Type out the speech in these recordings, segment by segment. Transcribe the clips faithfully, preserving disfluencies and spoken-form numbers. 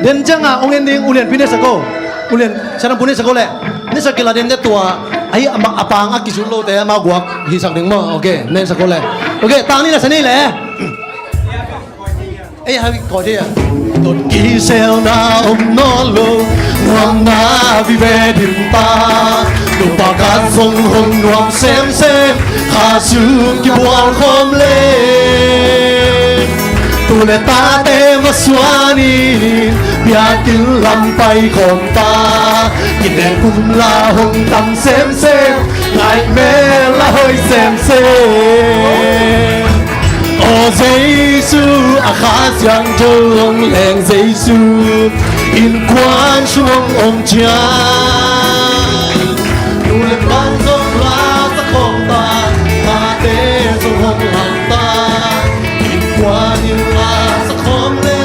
Den ciangah hong en ding, ulianpi ne sak o. Ulian, siadam pu ne sak o leh. Ne sak kila den te tua. Ahi a pang a kizut lote ama guak hisak ding maw. Ok, ne sak o leh. Ok, tang ni la sa ni leh. Ei, hau kawh dih a. Dot kiselna om nawn lo, nuamna vive dim ta. Nupa khat zong hong nuam semsem, kha sung kibual khawm le. Tu le tate va suan in, biakinn lam pai khawm ta. Kiten kum la hong tam semsem, ngaih mel la hoih semsem. Aw Jesu, a Kha Siangtho hong leng Jesu, innkuan sung hong om ciang. Nu le pa zong la sa khawm ta, tate zong hong lam ta. Innkuan in la sa khawm le,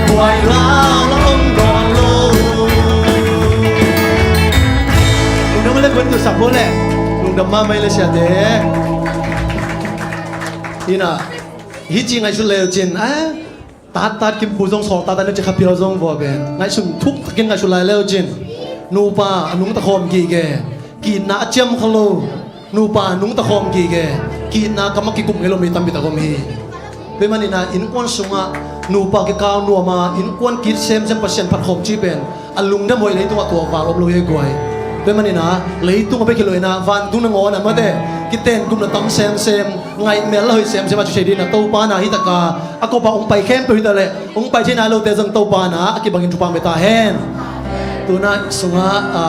buai la la om nawn lo. Lungdam le kun tu sa bo le. Lungdam mahmah le siate. Ina, hi ci ngaihsut leu cin, a, tat tat kim pu zong sawl tat tat na ci kha pial zong vua pen. Ngaihsun thuk takin ngaihsut lai leu cin. Nupa, a nungta khawm gige. Kitna a ciam kha lo. Nupa, a nungta khawm gige. Kitna kam a kikum ngei lo mi tampi tak om hi. Tua manin a innkuan sungah nupa kikau nuam a, innkuan kit semsem Pasian phat khawm ci pen. A lungdam hoih leitungah tua val om lo hi guai. Tua manin a, leitung a bek hi lo in a, vantung nangawn a mate, kiten kum na tam semsem, ngaih mel la hoih semsem a ci thei ding a, Topa na hi taka, a kopa hong pai khempeuh hi ta leh, hong pai thei nai lote zong Topa na, a kibangin thupha meta hen. Tuna sungah, a,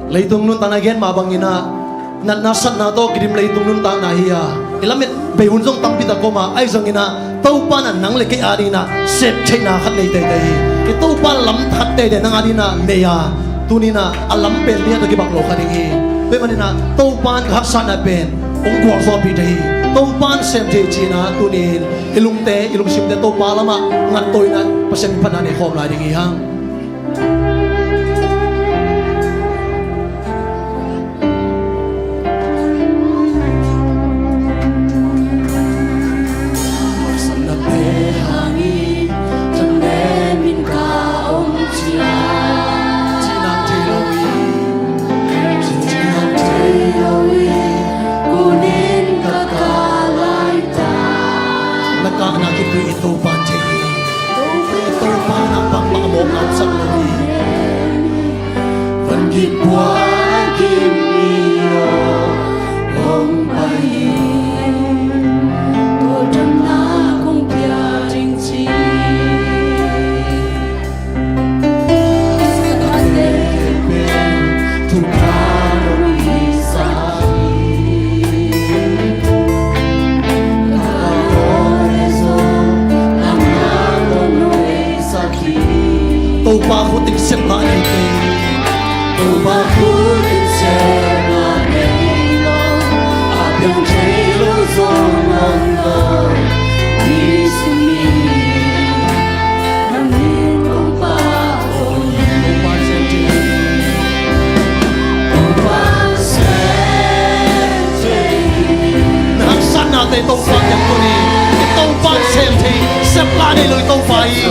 leitung nuntakna gen mah bangin a, natna satna tawh kidim leitung nuntakna hi a, i lamet bei hun zong tampi tak om a, ahi zongin a, Topa na nang le kei adingin a, sep theihna khat nei teitei hi. I Topa lam khat teitei nang adingin a, nei a, tunin a, a lam pen ni a tawh kibak lo kha ding hi. Tua manin a, Topa in ka haksatna pen, hong gualzawhpih thei hi. Topa in sem thei cin a, tunin, i lungte, i lungsimte, Topa lamah, ngat tawh in a, Pasian phatna nei khawm lai ding hi hang. Na kahna khit tawh i Topa in thei hi. I Topa in a bangmah a mawkna om sak lo hi. Van kipua kim mi aw, hong pai in, tua damna kong pia ding ci. Thupha hong hi sa hi. Topa khut in sep lah nei kei. Topa khut in sep lah nei lo. A piang thei lo zong om lo. Jesu min. Na min Topa hong. Topa sem thei. Topa sem thei. Na haksatnate Topa kiang tuni. Topa sem thei. Sep lah nei lo Topa hi.